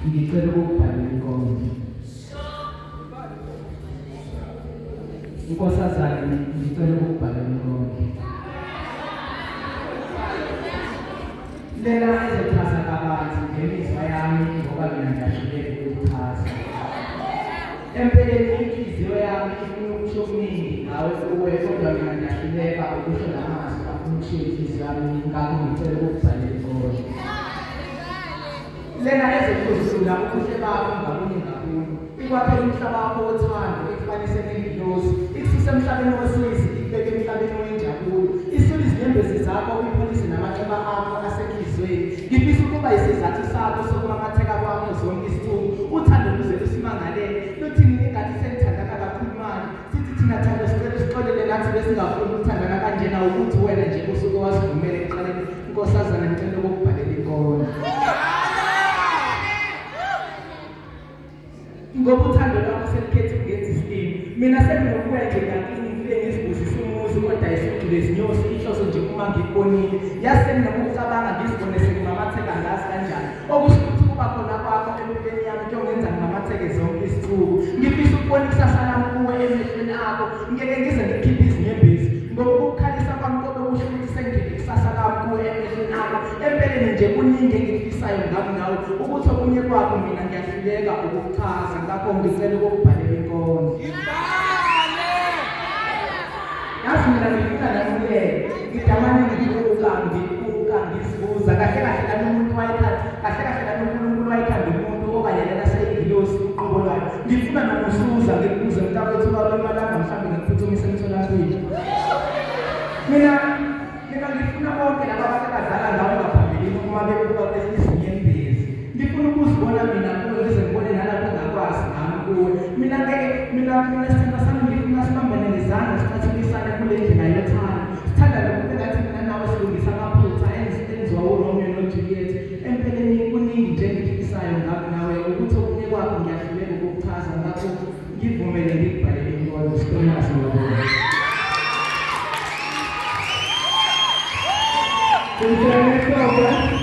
Ngicela ukubhalela inkondlo. Nkosazana, ngicela ukubhalela inkondlo. Lena ezochaza kabanzi ngemizwa yami ngoba mina ngiyahluleka ukuchaza. Empeleni inhliziyo yami ifuna ukusho okuningi ngawe kuwe, kodwa mina ngiyahluleka ukusho lamazwi afuna ukushiya inhliziyo yami, ngakho ngicela ukubhalela inkondlo. Lena ezokhuzula ubuhle bakho ngakunye ngakunye, ikwakhela umhlaba wakho wothando, ikufanise nengilosi, ikususe emhlabeni wosizi, ikubeke emhlabeni wenjabulo, isule izinyembezi zakho, uyipholise namaxeba akho asenhliziyweni. Ngifisa ukuba isizathu sakho sokumamatheka kwakho zonke izinsuku, uthando luze lusimangalele, luthini ningathi senithandana kakhulu manje, sithi thina thando sicela usixolele nathi besingafuni ukuthandana kanjena, ukuthi wena nje usuke wasivumela ekuqaleni. Nkosazana, ngicela ukukubhalela inkondlo. Ngoba uthando lwakho selikhethe ukungenza isilima, mina senginokuya nje ngakini ngifike ngizibuzise umuzi, kodwa isugxile izinyosi, inhloso nje uma ngikubonile. Yazi senginokucabanga ngizibone sengimamatheka ngazi kanjani, okusho ukuthi kuba khona kwakho empilweni yami kuyongenza ngimamatheke zonke izinsuku. Ngifisa ukubona ikusasa lami kuwe emehlweni akho, ngeke ngize ngikhiphe izinyembezi, ngoba ukukhalisa kwami kobe kusho ukuthi sengikhiphe ikusasa lami kuwe emehlweni akho. Empeleni nje kuningi engikufisayo ngami nawe, ukuthi okunye kwakho mina ngiyahluleka ukukuchaza, ngakho ngicela ukukubhalela inkondlo. Yazi mina ngifuna namukele, ngidamane ngibuka ngibuka ngizibuza kahle kahle lana umuntu wayekhanda, kahle kahle lana uNkulunkulu wayekhanda umuntu okanye lena seyingilosi uqobo lwayo. Ngifuna nokusuza ngikubuze mntakwethu babemalanga mhlawumbe ngikuphuthumise emtholampilo. Mina ngifuna bonke laba abake badlala ngawo ngaphambilini uma bebuka izinyembezi. Ngifuna ukuzibona mina kuwe, ngize ngibone nalapho ngakwazi ngami kuwe. Mina ngeke mina sithandwa sami ngifuna sibambane ngezandla sicathulisane kule ndlela yothando. Sithanda lokhu engathi mina nawe silungisa amaphutha enziwa uRomeo noJuliet. Empeleni kuningi nje engikufisayo ngami nawe, ukuthi okunye kwakho ngiyahluleka ukukuchaza, ngakho ngivumele ngikubhalele inkondlo. Sicela singabona. Kumshayela ihlombe.